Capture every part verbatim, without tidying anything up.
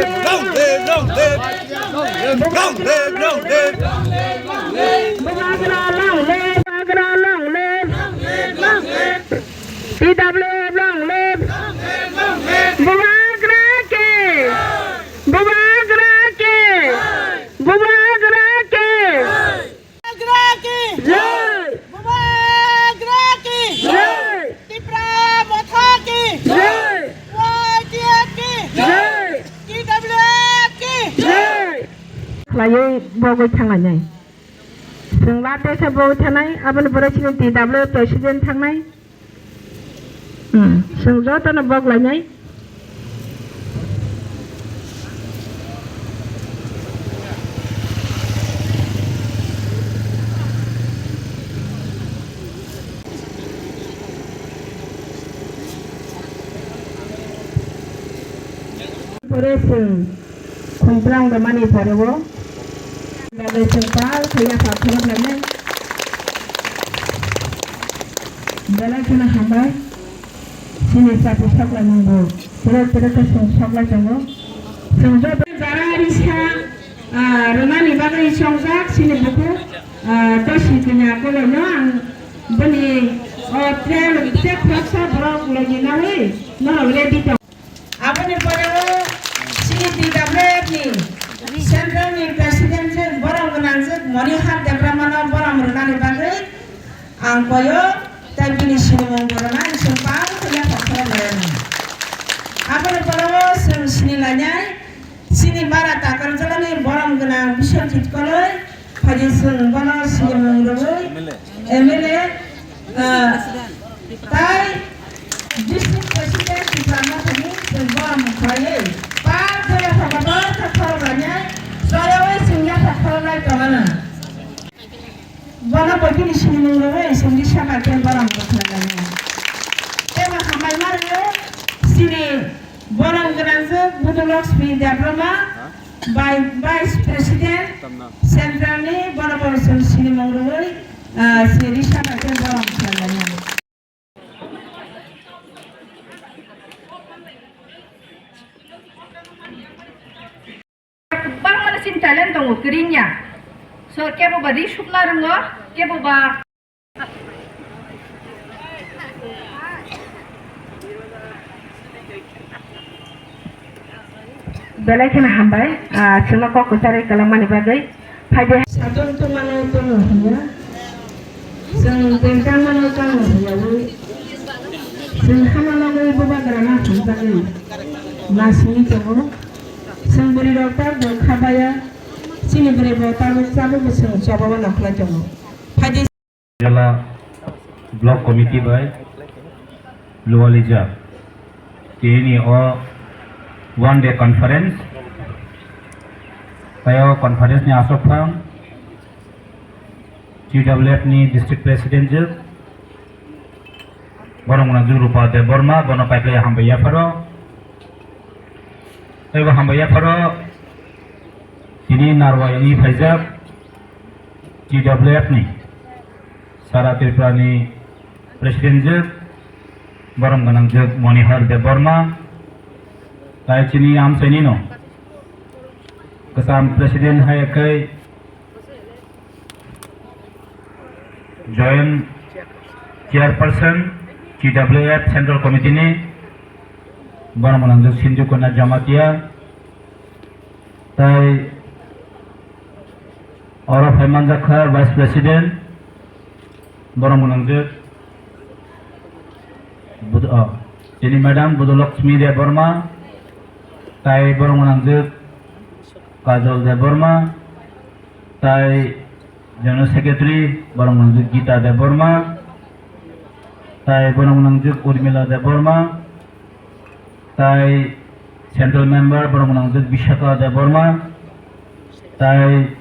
live, long live, long live. Long live, long live. Bubagra long live, Bubagra long live. T W F long live. Bubagra ke. Bubagra ke. Bubagra ke. Bubagra ki! Jai! Bubagra ki! Jai! Tipra Motha ki! Jai! Y T F ki! Jai! T W F ki! Jai! Khlaiwi bogwi thanglainai. Chwng late khe bogwi thanai, aboni pore chini T W F president thangnai. Hmm, chwng jotono bok lainai. Pore chwng khumprang rwmani pore o bagwi chwng pal khe yapha khorok lainai. Belai kheno hambai. Chini chati soklai mungbo. Tere tere khe chwng soklai tongo. Chwng joto jara risa, ah, rwnani bagwi chongjak chini bukhuk, ah, Tosi Kanya Koloi no ang bini, oh, tre, tre khoroksa borok logi nawi norok ready tong. Aboni pore o chini T W F ni Central ni President je borom gwnang je Monihar Debbarma no borom rwnani bagwi ang koyo tei bini sinimung rwna ising pal khe yapha khorok lainai. Aboni pore o chwng sini lainai chini bara Takarjalani borom gwnang Biswajit Koloi. Phaidi chwng bono sinimung rwui M L A, ah, tai District President Tipra Mothani chwng bono mung khlaiwi pal khe yapha kotor khe khorok lainai, chayawui chwng yapha khorok lai tongmano. Bono bo bini sinimung rwui chwng risa bai khe bono mung khlai lainai. Tei bo hambai ma rwui chini borom gwnangjwk Budulokshmi Debbarma. Bai-, Vice President Central ni bono bono chwng sinimung rwui, ah, si risa bai khe borom khlai lainai. Kwbangma ni chini talent tongo kwrwngya. So kebo ba ri sukna rwngo, kebo ba Belai kheno hambai, ah, chwngno kok kwcharwi kwlangmani bagwi. Phaidi. Satung tungmano tungno hiya. Chwng tengtangmano tangno hiyawi. Chwng hama nogwi bubagrano hamjakwi. Ma simi tongo. Chwng bwrwirok tabuk kha baya. Chini bwrwibo tabuk chabukbo chwng chobabo nokhlai tongo. Phaidi. Jala Block Committee bai Lualija tini o one day conference, tei o conference ni aswk phang T W F ni District President je borok mwnang Rupa Debbarma, bono paipai hambai yapharo, tei bo hambai yapharo tini narwai wngwi phaijak. T W F ni Sara Tripura ni President je borom gwnang je Monihar Debbarma, tai chini amchaini no kwcham President hai khe Joint Chairperson T W F Central Committee ni borom gwnang je Sinju Kanya Jamatia, tai oro phai manjak kha Vice President, borom gwnangjwk Bud-, oh, chini Madam Budolokshmi Debbarma, tai borom gwnangjwk Kajol Debbarma, tai General Secretary borom gwnangjwk Gita Debbarma, tai borom gwnangjwk Urmila Debbarma, tai Central Member borom gwnangjwk Vishaka Debbarma, tai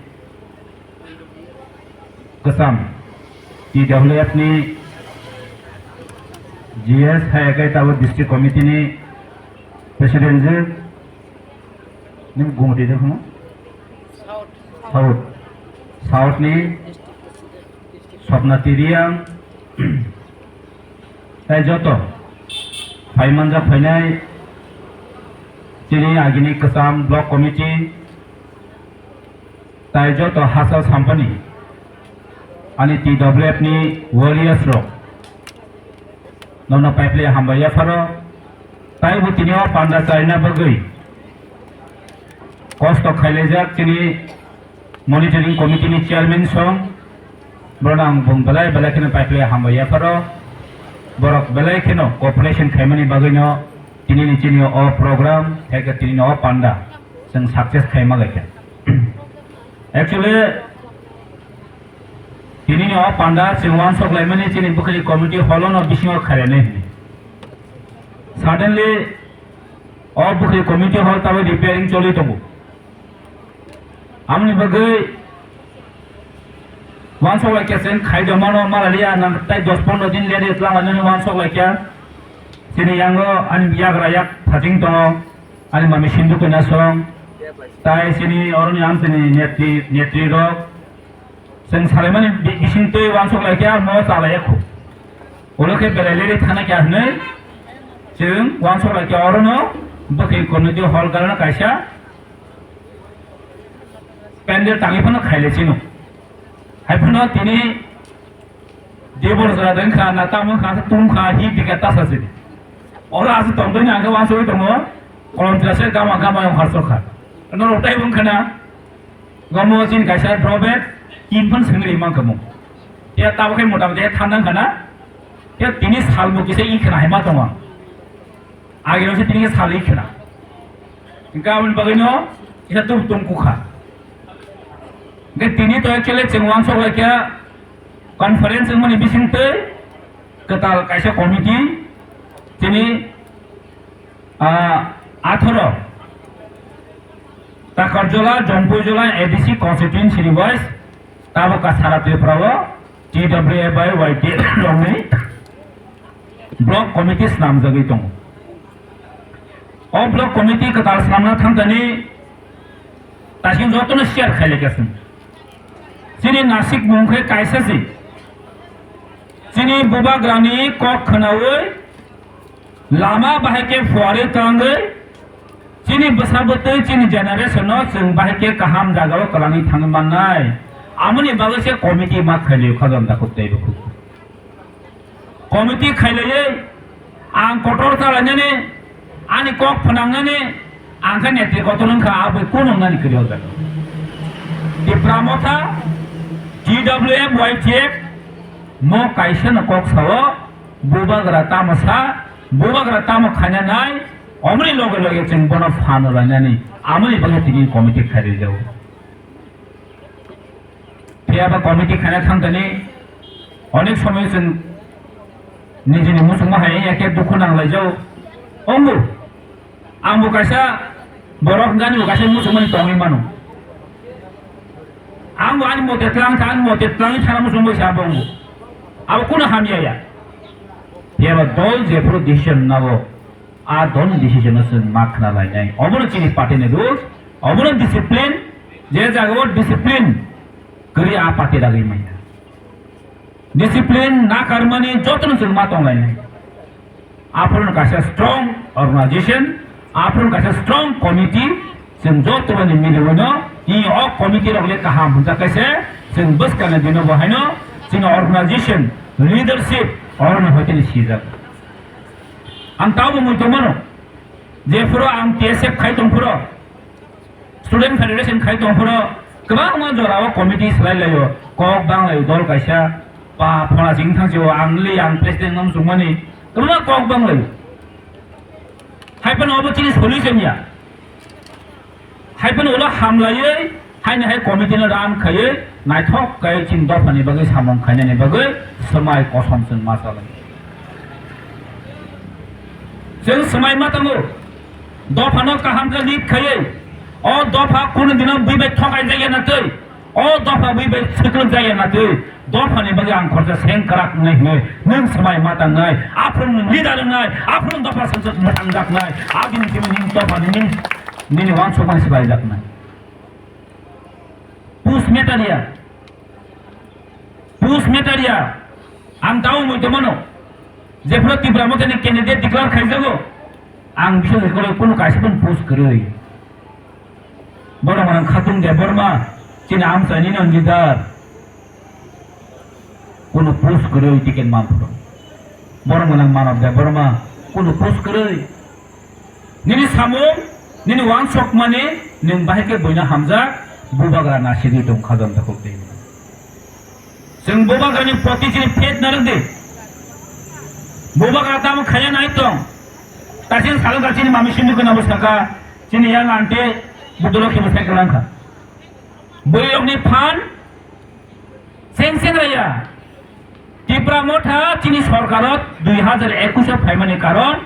kwcham T W F ni G S hai khe tabuk District Committee ni President je. Nini Gumoti de hono? South. South. South ni Thopna Tiriang, tai joto phai manjak phainai chini agini kwcham block committee, tai joto hachal sampani ani T W F ni warriors rok, nono paiple hambai yapharo, taibo tini o panda chaina bagwi kosto khailaijak chini monitoring committee ni chairman song, borok ang bung belai belai kheno paiple hambai yapharo, borok belai kheno cooperation khaimani bagwino tini ni chini o program, hai khe tini ni o panda chwng success khaima gai kha. Actually, tini ni o panda chwng uansuk laimani chini bwkhani committee hall no bisingo khairani hwnwi. Suddenly, o bwkhani committee hall tabuk repairing choli tongo. Amoni bagwi uansuk laikya chwng khaijamano malaliya nang tai dos pondro din lere twlang lainani uansuk laikya. Chini yango ani yagra yak thaching tongo, ani mami Sindhu Kanya song, tai chini oroni ang chini netri, netri rok. Chwng salaimani bi-, bising twi uansuk laikya mo chalaiya khu. Ulo khe belai lere thana kya hwnwi chwng uansuk laikya orono bwkhwi community hall garano kaisa pandal tangwi phano khailai chino. Hai phano tini dibor jora dengkha na tamo kha tum kha hi dikha tasa sini. Oro aswk tongtwini ang khe uansugwi tongo. Kolom tirasa gama gama yong harso kha. Norok tai wng khana. Gamo chini kaisa drawback, tin phano swngwi rimang kamo. Ya tabo khe mota mota thandang khana. Ya tini salbo kisa i khana hai ma tongo. Agirokse tini khe sal i khwna. Hwnkhe aboni bagwino kisa tum tum kukha. Hwnkhe tini to actually chwng uansuk laikha conference wngmani bisingtwi kwtal kaisa committee chini, ah, atharo Takarjola, Jompuijola A D C constituency ni wise tabuk ka sara Tripura o T W A bai Y T F rokni block committee snamjagwi tongo. O block committee kwtal snamna thangtani tasing jotono share khailai kha chwng. Chini nasik mung khe kaisa si. Chini bubagrani kok khwnaui lama bahai khe phuarwi twlangwi chini bwsa bwtwi chini generation no chwng bahai khe kaham jagao kwlangwi thangwi mannai. Amoni bagwi se committee ma khailai kha janta kuk tei bukhuk. Committee khailaiwi ang kotor chalainani, ani kok phnangnani, ang khe netri kotor wngkha, aboni kunu wngnani kwrwi o jaga. Tipra Motha, T W F, Y T F, mo kaisa no kok sao, bubagra tamo sa, bubagra tamo khaina nai, omoni loge loge chwng bono phano lainani, amoni bagwi tini committee khairwi jago. Phiya ba committee khaina thangtani onek somoi chwng nijini muchungma hai ya khe dukhu nanglaijao. Ongo, ang bo kaisa borok hwnkhe ani bo kaisa muchungmani tongwi mano. Ang bo ani mote twlang kha, ani mote twlangwi thana muchungbai se abo ongo. Abo kunu hamya ya. Phiya ba dol jephuru decision nago. A don decision no chwng ma khna lainai. Obono chini party ni rules, obono discipline, je jagao discipline kwrwi a party dagwi manya. Discipline na karmani jotono chwng ma tong lainai. Aphuru kaisa strong organization, aphuru kaisa strong committee, chwng joto ni miliwino, i o committee rok le kaham hwnjak kaise, chwng bwskangni dino bo haino, chini organization, leadership, orono hoiteni sijak. Ang tabo mui tongmano, jephuru ang T S F khai tongphuru, Student Federation khai tongphuru, kwbangma jorao committee swlai laio, kok bang laio, dol kaisa, pa phona sing thang sio, ang li ang president nam sumani, kwbangma kok bang laio. Hai phano obo chini solution ya. Hai phano ulo hamlaiwi, haini hai committee no run khaiwi, naithok kai chini dophani bagwi samung khainani bagwi swmai kosom chwng ma chalai. Chwng swmai ma tongo, dophano kaham khe lead khaiwi, o dopha kunu dino bui bai thokai jaya na twi, o dopha bui bai swklwk jaya na twi, dophani bagwi ang khorsa seng kwrak wngnai hwnwi nwng swmai ma tangnai, aphuru nwng leader wngnai, aphuru dopha sangsad mwthangjaknai, agini simi nini dophani nini, nini uansukmani swlaijaknai. Push meter ya. Post matter ya, ang tamo mui tongmano. Jephru Tipra Mothani candidate declare khaijago, ang biswas kore kunu kaisa pun post kwrwi. Borok mwnang Khatung Debbarma, chini amchaini no leader, kunu post kwrwi ticket manphuru. Borok mwnang Manav Debbarma, kunu post kwrwi. Nini samung, nini wansokmani, nwng bahai khe buino hamjak, bubagra nasigwi tong kha jom takhuk twi. Chwng bubagrani poti chini phet narwk di. Bubagra tamo khaya nai tong. Tasing salwk chini mami sindhu khna bwsaka, chini yang ante budolo khibo sai kwlang kha. Bwrwi rokni phan, Seng seng raya. Tipra Motha chini sorkaro dui hazar ekush o phaimani karon,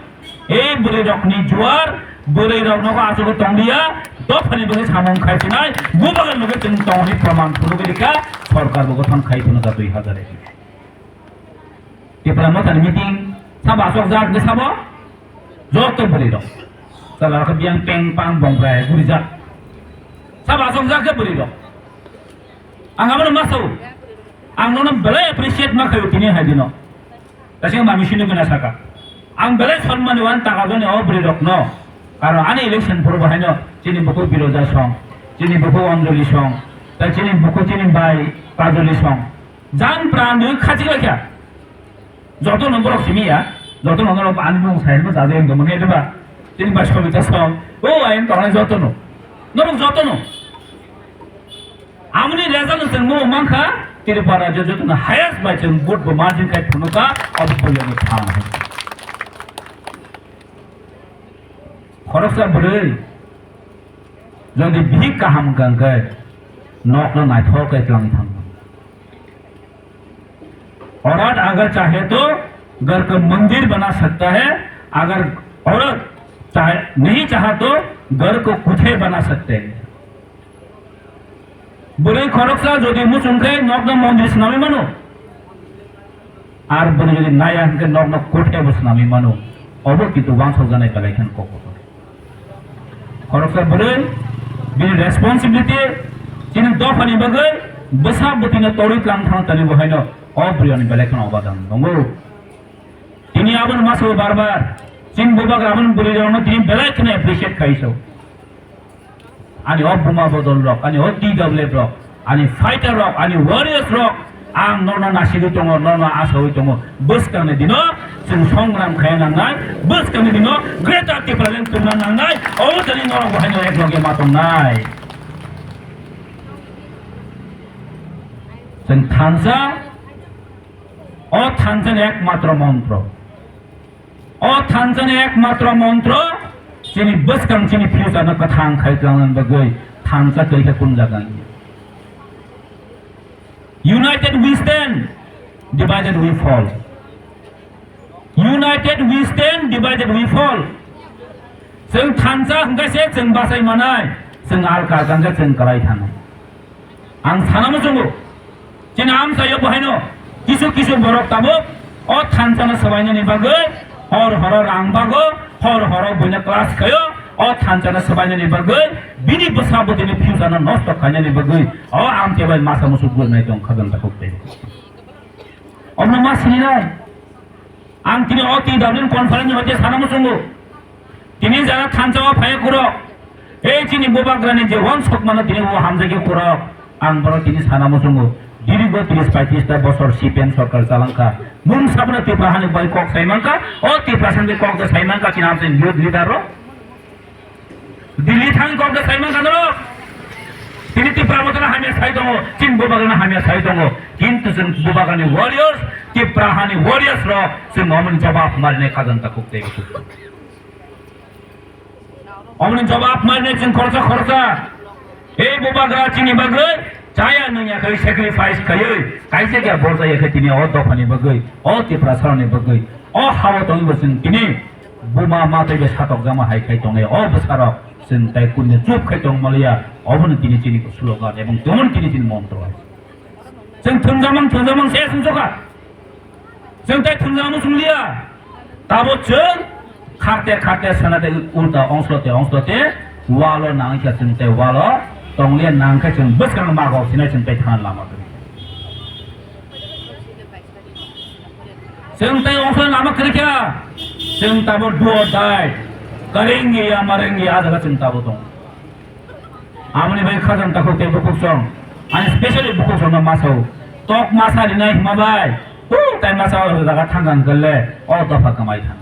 ei bwrwi rokni juar, bwrwi rok nogo aswk tonglia, dophani bagwi samung khai phinai, bubagra loge chwng tongni proman phunugwi rikha, sorkar bo gothan khai phunukha dui hazar ekush. Tipra Mothani meeting sabo aswk jak de sabo, joto bwrwi rok. Chala rok biyang peng pang bong brai guri jak. Sabo aswk jak de bwrwi rok. Ang abono ma sao. Ang nono belai appreciate ma khaio tini hai dino. Kaisa mami sini guna saka. Ang belai sonmani wan taka joni o bwrwi rok no. Karon ani election poro bo haino chini buku Biroja song, chini buku Anjali song, tai chini buku chini bai Kajoli song. Jan pran dui khachik laikha. Joto no borok simi ya. Joto no norok ani mung sai no jaje endo mane ba. Chini bai Sobita song. O ayen tongnai joto no. Norok joto no. Amoni result no chwng bo mankha, Tripura rajyo jotono highest bai chwng vote bo margin khai phunukha, obo puilani phan. Khoroksa bwrwi, jodi bihik kaham wngkha hwnkhe, nokno naithok khe twlangwi thango. औरत अगर चाहे तो घर को मंदिर बना सकता है, अगर औरत चाहे, नहीं चाहा तो घर को कुठे बना सकते हैं। Bwrwi khoroksa jodi muchung khe nokno mondir swnamwi mano, ar bwrwi jodi naya hwnkhe nokno kothebo swnamwi mano, obo kintu wansokjaknai belai kheno kok kotor. Khoroksa bwrwi bini responsibility chini dophani bagwi bwsa bwtwino torwi tlang thang tani bo haino o bwrwini belai kheno obadan tongo. Tini abono masa bar bar chini bubagra abono bwrwi rokno tini belai kheno appreciate khai so. Ani o buma bodol rok, ani o T W F rok, ani fighter rok, ani warriors rok, ang nono nasigwi tongo, nono asawi tongo. Bwskangni dino chwng songram khaiya nangnai, bwskangni dino Greater Tipraland twrwna nangnai, obo thani norok bo haino ek loge ma tongnai. Chwng thansa, o thansani ekmatro montro. O thansani ekmatro montro chini bwskang chini future no kwthang khai tlangnani bagwi thansa twi khe kun jaga wngya. United we stand, divided we fall. United we stand, divided we fall. Chwng thansa hwnkhe se chwng bachai manai, chwng alka alka hwnkhe chwng kwlai thanai. Ang sana muchungo, chini amchaio bo haino kisu kisu borok tabuk o thansano swbainani bagwi hor horo rang bago, hor horo buino class khaio, o thansano swbainani bagwi bini bwsa bwtwini future no nosto khainani bagwi o amchai bai masa musu gwnai tong kha jang takhuk tei. Omno ma sinilai. Ang tini o T W conference ni hoite sana muchungo. Tini jara thansa o phai kuro. Ei chini bubagrani je wansokmano tini o hamjagwi kuro. Ang boro tini sana muchungo. Dirigo tris paitris ta bosor C P M sorkar chalangkha. Mung sabno Tipra hani bai kok sai mankha. O Tipra sandi kok da sai mankha chini amsini youth leader ro. Delhi thang kok da sai mankha norok. Tini Tipra Mothano hamya sai tongo, chini bubagrano hamya sai tongo. Kintu chwng bubagrani warriors, Tipra hani warriors rok, chwng omoni jawab marinai kha jang takhuk tei. Omoni jawab marinai chwng khoroksa khoroksa. Ei bubagra chini bagwi chaya nungya khai sacrifice khaiwi kaisa khe borjaya khe tini o dophani bagwi, o Tiprasarokni bagwi, o hao tongwi bo chwng tini buma ma tei bo satokjakma hai khai tongnai. O bwsarok chwng tai kunni chup khai tong maliya, obono tini chini slogan ebong tongmani tini chini montro hai. Chwng thwngjamang thwngjamang se sumsokha. Chwng tai thwngjamang sumliya. Tabo chwng kharte kharte sana tei ulta ongslote ongslote walo nangkha chwng tai walo tongliya nangkha chwng bwskang mago sinai chwng tai thana lama tong. Chwng tei ongkhorni lama kwrwi kha. Chwng tabuk do or die. Karingya marengya ah jaga chwng tabuk tong. Amoni bai khajang takhuk tei bukhuk song. Ani specially bukhuk song no masao. Tok masa rinai hima bai. Hu, tai masa o jaga thangkang kele. O dopha kamai thang.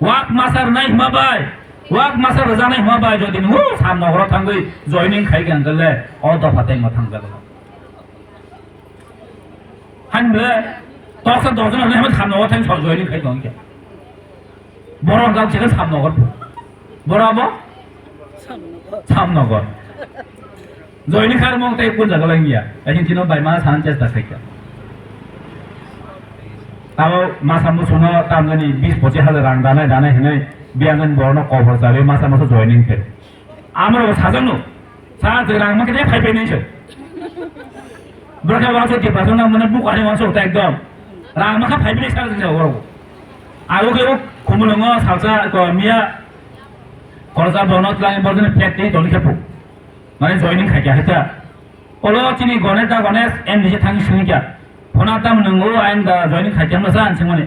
Wak masa rinai hima bai. Wak masa rwjaknai hima bai. Jodi nung hu sam nogoro thangwi joining khai kang kele. O dopha tei mo thang jaga. Hani bole, toksa dojon hwnwi hwnwi thamno o thang sor joining khai tong khe. Borok gak chikha samnogor. Borok abo? Samnogor. Joining khai mong tei kun jaga lai ya. Ani chino bai ma san chesta khai kha. Tabo masa musuno tamjani bis pochis hajar rang danai danai hwnwi biyangan borokno kobor chawi masa musu joining khai. Amro sajakno. Sa je rang makhe phai phai nai se. Bwrwkhe wansuk Tiprasa nang mane bukani wansuk ta ekdom. Rang makha phai phai sa je oro. Aro khe o khumulungo salsa ko miya korsa bono tlang borjani pet tei toni khe pu. Mane joining khai kya hita. Olo chini Ganesh da Ganesh M D C thang sini kya. Phone tam nungo ang da joining khai kya masa ang singmani.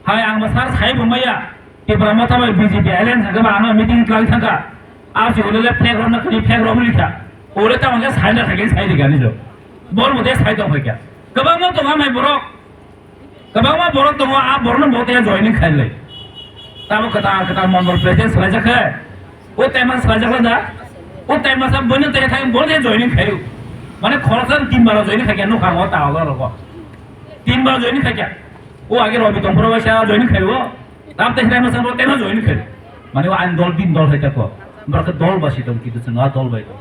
Hai ang ba sir sai bo maya. Tipra Motha bai B J P alliance hwnkhe ba ano meeting twlang thangkha. Abo se ulele flag romna khani flag romri kha. Ule ta hwnkhe sai na thangkhe sai rikha ni jo. Bol mode sai tong kha. Kwbangma tong amai borok. Kwbangma borok tongo, a borokno bo te joining khailai. Tamo kwtal kwtal mondol president swlaijakhe. O tema swlaijakla da. O tema sa bono te thang bol te joining khaio. Mane khoroksa tin bar joining khaikya nukha o ta o rogo. Tin bar joining khaikya. O age Robi tongphuru bai sa joining khaio. Tam te hinai masa bo teno join khe. Mane o ani dol bin dol hai tako. Borok khe dol ba si tong kitu chwng a dol bai tong.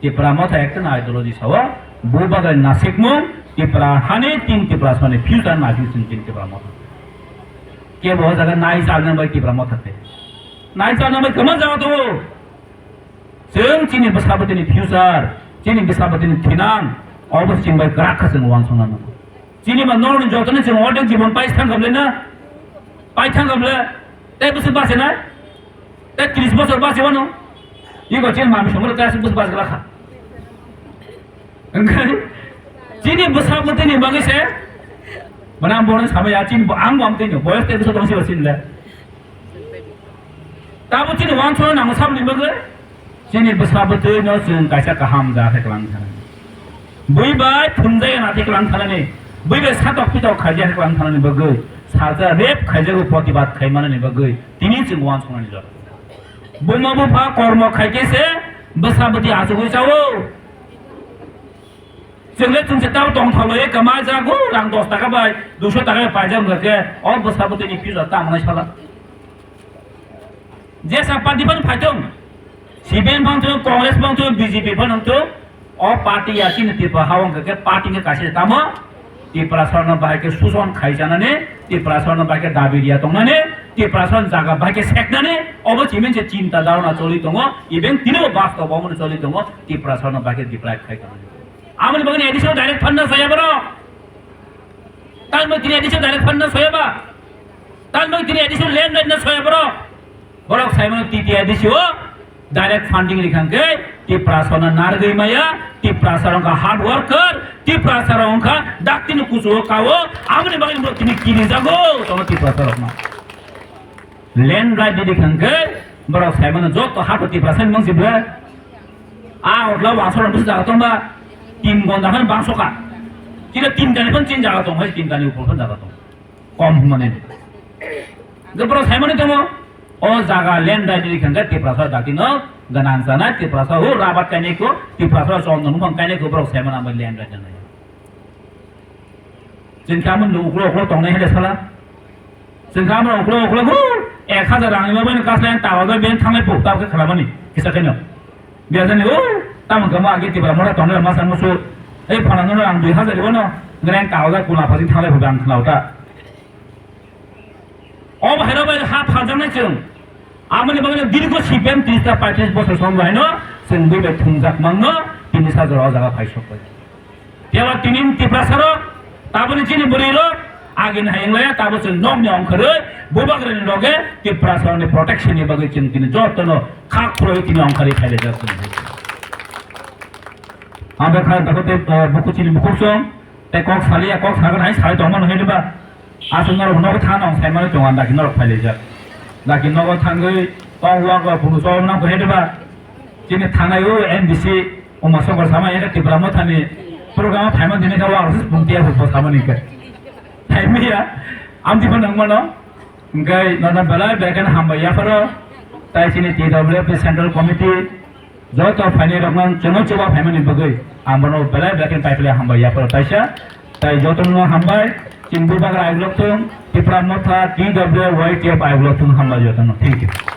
Tipra Motha ekta na ideology sao. Bo bagai nasikmung Tipra hani tin Tipra sani future na future tin Tipra Motha. Ke bo jaga nai sa nang bai Tipra Motha te. Nai sa nang bai kama jaga to. Chwng chini bwsabwtwini future, chini bwsabwtwini thinang, obo chwng bai kwrak kha chwng uansukna nango. Chini ba norokni jotoni chwng ordek jibon pai thang kha bwle na? Pai thang kha bwle? Tei bwswk bachina? Tei tris bosor bachi wano? Ego chini mami songro tei aswk bwswk bachikla kha. Hwnkhe chini bwsabwtwini bagwi se, bana borok sabai ya chini bo, ang bo amtwino, boyos tei bwswk tongsi ba chini le. Tabo chini uansukna nango saboni bagwi, chini bwsa bwtwi no chwng kaisa kaham jaga khe kwlang thang. Bui bai thumjai na thik kwlang thangni, bui bai satok pitok khaijak kwlang thangni bagwi, salsa rep khaijago protibad khai manani bagwi, tini chwng uansuknani jora. Buma bupha kormo khaikhe se bwsa bwtwi achugwi chao. Chwng le chwng se tao tong thalo ye kama jago rang dos taka bai, duiso taka bai paijak wngkha khe, o bwsa bwtwi ni future tamo nai sala. Jesa party phano phaithung, C P M phano thung, Congress phano thung, B J P phano thung, o party ya chini Tripura ha wngkha khe party wngkha kaisa tamo, Tiprasarno bahai khe suson khaijanani, Tiprasarno bahai khe dabi riya tongnani, Tiprasarno jaga bahai khe seknani, obo chiming se chinta dharona choli tongo, even tini bo bastob omono choli tongo, Tiprasarno bahai khe deprive khai tongnani. Aboni bagwi additional direct fund no soya borok. Tal bagwi tini additional direct fund no soya ba. Tal bagwi tini additional land right no soya borok. Borok sai mano T T A D C o direct funding rikhang khe Tiprasa no nargwi maya, Tiprasa rok wngkha hard worker, Tiprasa rok wngkha dakti no kuchu o kao, aboni bagwi borok tini kini jago, tono Tiprasa rok no. Land right di dikhang khe borok sai mano joto ha to Tiprasa ni mangsi bwle. A otla wansora bwsa jaga tong ba tin gonda khan bangso ka. Chile tin kani phan chin jaga tong hai tin kani upor phan jaga tong. Kom hwnmani. Borok sai mani tongo. O jaga land right di dikhang khe Tiprasa dakti no gwnang sana Tiprasa ho rabat kainai ko Tiprasa chondon bang kainai ko borok sai mano amai land right nai. Chwng khe amoni uklo uklo tongnai hai de sala. Chwng khe amoni uklo uklo hu ek hajar rang ni bagwi kaslai ang tawa bai ben thanglai puk tabukhe khalamani kisa khe no. Biya jani o tamo khe mo age Tipra Motha tongnai masa musu. Ei phana no ang dui hajar ribo no. Ngreng tawa bai kuna phasing thanglai puk ang khna uta. O bahai rok bai ha phaljaknai chwng. Amoni bagwi dirgo C P M tris ta paitris bosor som bai no chwng bui bai thumjak mangno tini sajora o jaga phai sok bai. Tiyaba tini Tiprasa rok taboni chini bwrwi rok agini hai wnglaya tabo chwng nokni ongkhorwi bubagrani loge Tiprasa rokni protection ni bagwi chwng tini jotono khak khuroi tini ongkhorwi phai laijak chwng. Ang bai kha dakho tei, eh, buku chini bukhuk song tei kok saliya kok sagan hai sai tongma nahai diba. Aswk norok nogo thana ang saimano tongo, ang daki norok phailaijak. Daki nogo thangwi tong wak rok phuru chok nang khe diba? Chini thanai o M D C Uma Songkor sama eka Tipra Mothani program phaima dini kha wak rok bung tiya bo samani khe. Phaimiya, amtwi phano wngmano. Hingkhe nono belai belai kheno hambai yapharo. Tai chini T W F Central Committee joto phainai rokno chwngno chuba phaimani bagwi ang bono belai belai kheno tai phle hambai yapharo taisa. Tai jotono hambai, chini Bubagra ayuk lok thung, Tipra Motha, T W Y T F ayuk lok thung, hambai jotono. Thank you.